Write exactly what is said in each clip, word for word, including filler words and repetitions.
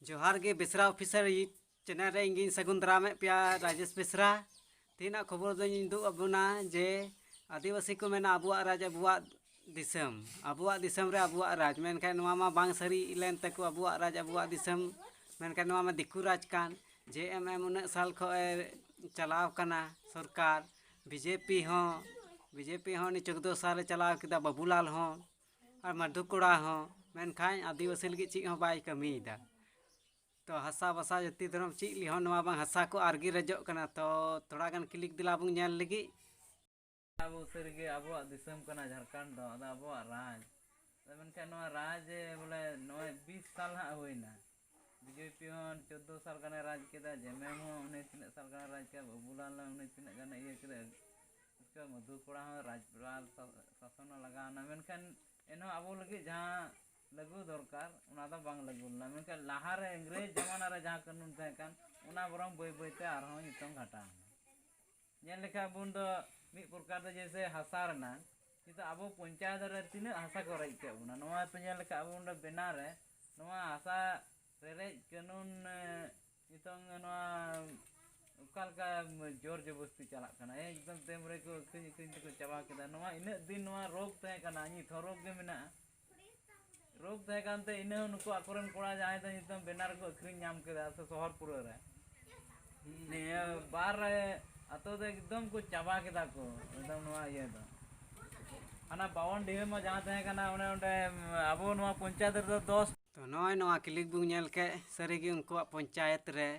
ᱡᱚᱦᱟᱨ ᱜᱮ ᱵᱮᱥᱨᱟ officer channel ᱨᱮ ᱤᱧ ᱜᱤᱧ ᱥᱟᱹᱜᱩᱱ ᱫᱟᱨᱟᱢᱮᱫ ᱯᱮᱭᱟ, ᱨᱟᱡᱮᱥ ᱵᱮᱥᱨᱟ᱾ ᱛᱮᱦᱮᱧᱟᱜ ᱠᱷᱚᱵᱚᱨ ᱫᱚᱧ ᱩᱫᱩᱜ ᱟᱵᱚᱱᱟ ᱡᱮ ᱟᱹᱫᱤᱵᱟᱹᱥᱤ ᱠᱚ ᱢᱮᱱᱟ ᱟᱵᱚᱣᱟᱜ ᱨᱟᱡᱽ ᱟᱵᱚᱣᱟᱜ ᱫᱤᱥᱚᱢ, ᱟᱵᱚᱣᱟᱜ ᱫᱤᱥᱚᱢ ᱨᱮ ᱟᱵᱚᱣᱟᱜ ᱨᱟᱡᱽ, ᱢᱮᱱᱠᱷᱟᱱ ᱱᱚᱣᱟ ᱢᱟ ᱵᱟᱝ ᱥᱟᱹᱨᱤ ᱞᱮᱱ ᱛᱟᱠᱚ ᱟᱵᱚᱣᱟᱜ ᱨᱟᱡᱽ ᱟᱵᱚᱣᱟᱜ ᱫᱤᱥᱚᱢ, ᱢᱮᱱᱠᱷᱟᱱ ᱱᱚᱣᱟ ᱢᱟ ᱫᱤᱠᱩ ᱨᱟᱡᱽ ᱠᱟᱱ᱾ ᱡᱮ ᱮᱢ ᱮᱢ ᱩᱱᱟᱹᱜ ᱥᱟᱞ ᱠᱷᱚᱱ ᱮ ᱪᱟᱞᱟᱣ ᱠᱟᱱᱟ ᱥᱚᱨᱠᱟᱨ, ᱵᱤᱡᱮᱯᱤ ᱦᱚᱸ, ᱵᱤᱡᱮᱯᱤ ᱦᱚᱸ ᱩᱱᱤ ᱪᱳᱫᱽᱫᱳ ᱥᱟᱞᱮ ᱪᱟᱞᱟᱣ ᱠᱮᱫᱟ, ᱵᱟᱹᱵᱩᱞᱟᱞ ᱦᱚᱸ ᱟᱨ ᱢᱟᱫᱷᱩ ᱠᱚᱲᱟ ᱦᱚᱸ, ᱢᱮᱱᱠᱷᱟᱱ ᱟᱹᱫᱤᱵᱟᱹᱥᱤ ᱞᱟᱹᱜᱤᱫ ᱪᱮᱫ ᱦᱚᱸ ᱵᱟᱭ ᱠᱟᱹᱢᱤᱭᱮᱫᱟ᱾ ᱛᱚ ᱦᱟᱥᱟ ᱵᱷᱟᱥᱟ ᱡᱟᱹᱛᱤ ᱫᱷᱚᱨᱚᱢ ᱪᱮᱫ ᱞᱟᱹᱜᱤᱫ ᱦᱚᱸ ᱱᱚᱣᱟ ᱵᱟᱝ ᱦᱟᱥᱟ ᱠᱚ ᱟᱨᱜᱤ ᱨᱮᱡᱚᱜ ᱠᱟᱱᱟ᱾ ᱛᱚ ᱛᱷᱚᱲᱟ ᱜᱟᱱ ᱠᱞᱤᱠ ᱫᱮᱞᱟ ᱵᱚᱱ ᱧᱮᱞ ᱞᱟᱹᱜᱤᱫ᱾ ᱟᱵᱚ ᱥᱟᱹᱨᱤᱜᱮ ᱟᱵᱚᱣᱟᱜ ᱫᱤᱥᱚᱢ ᱠᱟᱱᱟ ᱡᱷᱟᱲᱠᱷᱚᱸᱰ ᱫᱚ, ᱟᱫᱚ ᱟᱵᱚᱣᱟᱜ ᱨᱟᱡᱽ᱾ ᱟᱫᱚ ᱢᱮᱱᱠᱷᱟᱱ ᱱᱚᱣᱟ ᱨᱟᱡᱽ ᱮ ᱵᱚᱞᱮ ᱱᱚᱜᱼᱚᱭ ᱵᱤᱥ ᱥᱟᱞ ᱦᱟᱸᱜ ᱦᱩᱭᱱᱟ᱾ ᱵᱤᱡᱮᱯᱤ ᱦᱚᱸ ᱪᱳᱫᱽᱫᱳ ᱥᱟᱞ ᱜᱟᱱᱮ ᱨᱟᱡᱽ ᱠᱮᱫᱟ, ᱡᱮᱢᱮᱢ ᱦᱚᱸ ᱩᱱᱤ ᱛᱤᱱᱟᱹᱜ ᱥᱟᱞ ᱜᱟᱱᱮ ᱨᱟᱡᱽ ᱠᱮᱫᱟ, ᱵᱟᱹᱵᱩᱞᱟᱞ ᱦᱚᱸ ᱩᱱᱤ ᱛᱤᱱᱟᱹᱜ ᱜᱟᱱᱮ ᱤᱭᱟᱹ ᱠᱮᱫᱟ᱾ ᱩᱥᱠᱮ ᱵᱟᱫ ᱢᱚᱫᱷᱩ ᱠᱚᱲᱟ ᱦᱚᱸ ᱨᱟᱡᱽ, ᱨᱟᱡᱽ ᱥᱟ-, ᱥᱟᱥᱚᱱ ᱦᱚᱸ ᱞᱟᱜᱟᱣ ᱮᱱᱟ, ᱢᱮᱱᱠᱷᱟᱱ ᱮᱱᱦᱚᱸ ᱟᱵᱚ ᱞᱟᱹᱜᱤᱫ ᱡᱟᱦᱟᱸ ᱞᱟᱹᱜᱩ ᱫᱚᱨᱠᱟᱨ ᱚᱱᱟ ᱫᱚ ᱵᱟᱝ ᱞᱟᱹᱜᱩ ᱞᱮᱱᱟ᱾ ᱢᱮᱱᱠᱷᱟᱱ ᱞᱟᱦᱟᱨᱮ ᱤᱝᱨᱮᱡᱽ ᱡᱟᱢᱟᱱᱟ ᱨᱮ ᱡᱟᱦᱟᱸ ᱠᱟᱹᱱᱩᱱ ᱛᱟᱦᱮᱸ ᱠᱟᱱ, ᱚᱱᱟ ᱵᱚᱨᱚᱝ ᱵᱟᱹᱭ ᱵᱟᱹᱭᱛᱮ ᱟᱨᱦᱚᱸ ᱱᱤᱛᱚᱝ ᱜᱷᱟᱴᱟᱣ ᱮᱱᱟ᱾ ᱧᱮᱞ ᱞᱮᱠᱷᱟᱱ ᱵᱚᱱ ᱫᱚ ᱢᱤᱫ ᱯᱨᱚᱠᱟᱨ ᱫᱚ ᱡᱮᱭᱥᱮ ᱦᱟᱥᱟ ᱨᱮᱱᱟᱜ, ᱱᱤᱛᱚᱜ ᱟᱵᱚ ᱯᱚᱧᱪᱟᱭᱮᱛ ᱨᱮ ᱛᱤᱱᱟᱹᱜ ᱦᱟᱥᱟ ᱠᱚ ᱨᱮᱡ ᱠᱮᱫ ᱵᱚᱱᱟ, ᱱᱚᱣᱟ ᱯᱮ ᱧᱮᱞ ᱞᱮᱠᱷᱟᱱ ᱟᱵᱚ ᱱᱚᱰᱮ ᱵᱮᱱᱟᱣ ᱨᱮ ᱱᱚᱣᱟ ᱦᱟᱥᱟ ᱨᱮᱨᱮᱡ ᱠᱟᱹᱱᱩᱱ, ᱮ, ᱱᱤᱛᱚᱝ ᱱᱚᱣᱟ ᱚᱠᱟ ᱞᱮᱠᱟ ᱡᱳᱨ ᱡᱚᱵᱚᱥᱛᱤ ᱪᱟᱞᱟᱜ ᱠᱟᱱᱟ, ᱮᱠᱫᱚᱢ ᱛᱮᱢ ᱨᱮᱠᱚ ᱟᱹᱠᱷᱨᱤᱧ ᱟᱹᱠᱷᱨᱤᱧ ᱛᱮᱠᱚ ᱪᱟᱵᱟ ᱠᱮᱫᱟ᱾ ᱱᱚᱣᱟ ᱤᱱᱟᱹᱜ ᱫᱤᱱ ᱱᱚᱣᱟ ᱨᱳᱜᱽ ᱛᱟᱦᱮᱸ ᱠᱟᱱᱟ, ᱱᱤᱛ ᱦᱚᱸ ᱨᱳᱜᱽ ᱜᱮ ᱢᱮᱱᱟᱜᱼᱟ᱾ ᱨᱳᱜᱽ ᱛᱟᱦᱮᱸ ᱠᱟᱱᱛᱮ ᱤᱱᱟᱹ ᱦᱚᱸ ᱱᱩᱠᱩ ᱟᱠᱚᱨᱮᱱ ᱠᱚᱲᱟ ᱡᱟᱦᱟᱸᱭ ᱫᱚ ᱱᱤᱛᱚᱝ ᱵᱮᱱᱟᱨ ᱠᱚ ᱟᱹᱠᱷᱨᱤᱧ ᱧᱟᱢ ᱠᱮᱫᱟ ᱥᱮ ᱥᱚᱦᱚᱨ ᱯᱩᱨᱟᱹ ᱨᱮ, ᱱᱤᱭᱟᱹ ᱵᱟᱨ ᱨᱮ ᱟᱛᱳ ᱫᱚ ᱮᱠᱫᱚᱢ ᱠᱚ ᱪᱟᱵᱟ ᱠᱮᱫᱟ ᱠᱚ, ᱮᱠᱫᱚᱢ ᱱᱚᱣᱟ ᱤᱭᱟᱹ ᱫᱚ᱾ ᱦᱟᱱᱟ ᱵᱟᱣᱚᱱ ᱰᱤᱦᱟᱹ ᱢᱟ ᱡᱟᱦᱟᱸ ᱛᱟᱦᱮᱸ ᱠᱟᱱᱟ, ᱚᱱᱮ ᱚᱸᱰᱮ ᱟᱵᱚ ᱱᱚᱣᱟ ᱯᱚᱧᱪᱟᱭᱮᱛ ᱨᱮᱫᱚ ᱫᱚᱥ᱾ ᱛᱚ ᱱᱚᱜᱼᱚᱭ ᱱᱚᱣᱟ ᱠᱞᱤᱯ ᱵᱚᱱ ᱧᱮᱞ ᱠᱮᱫ, ᱥᱟᱹᱨᱤᱜᱮ ᱩᱱᱠᱩᱣᱟᱜ ᱯᱚᱧᱪᱟᱭᱮᱛ ᱨᱮ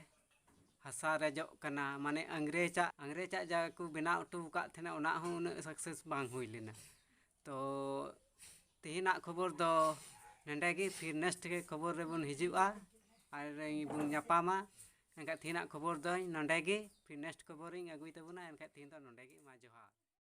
ᱦᱟᱥᱟ ᱨᱮᱡᱚᱜ ᱠᱟᱱᱟ, ᱢᱟᱱᱮ ᱤᱝᱨᱮᱡᱟᱜ, ᱤᱝᱨᱮᱡᱟᱜ ᱡᱟᱦᱟᱸ ᱠᱚ ᱵᱮᱱᱟᱣ ᱦᱚᱴᱚ ᱟᱠᱟᱫ ᱛᱟᱦᱮᱱᱟ, ᱚᱱᱟ ᱦᱚᱸ ᱩᱱᱟᱹᱜ ᱥᱟᱠᱥᱮᱥ ᱵᱟᱝ ᱦᱩᱭ ᱞᱮᱱᱟ᱾ ᱛᱚ ᱛᱮᱦᱮᱧᱟᱜ ᱠᱷᱚᱵᱚᱨ ᱫᱚ ᱱᱚᱸᱰᱮ ᱜᱮ, ᱯᱷᱤᱨ ᱱᱮᱠᱥᱴ ᱜᱮ ᱠᱷᱚᱵᱚᱨ ᱨᱮᱵᱚᱱ ᱦᱤᱡᱩᱜᱼᱟ᱾ ᱟᱨ ᱵᱚᱱ ᱧᱟᱯᱟᱢᱟ᱾ ᱮᱱᱠᱷᱟᱱ ᱛᱮᱦᱮᱧᱟᱜ ᱠᱷᱚᱵᱚᱨ ᱫᱚ ᱱᱚᱸᱰᱮ ᱜᱮ, ᱯᱷᱤᱨ ᱱᱮᱠᱥᱴ ᱠᱷᱚᱵᱚᱨᱤᱧ ᱟᱹᱜᱩᱭ ᱛᱟᱵᱚᱱᱟ᱾ ᱮᱱᱠᱷᱟᱱ ᱛᱮᱦᱮᱧ ᱫᱚ ᱱᱚᱸᱰᱮ ᱜᱮ, ᱢᱟ ᱡᱚᱦᱟᱨ᱾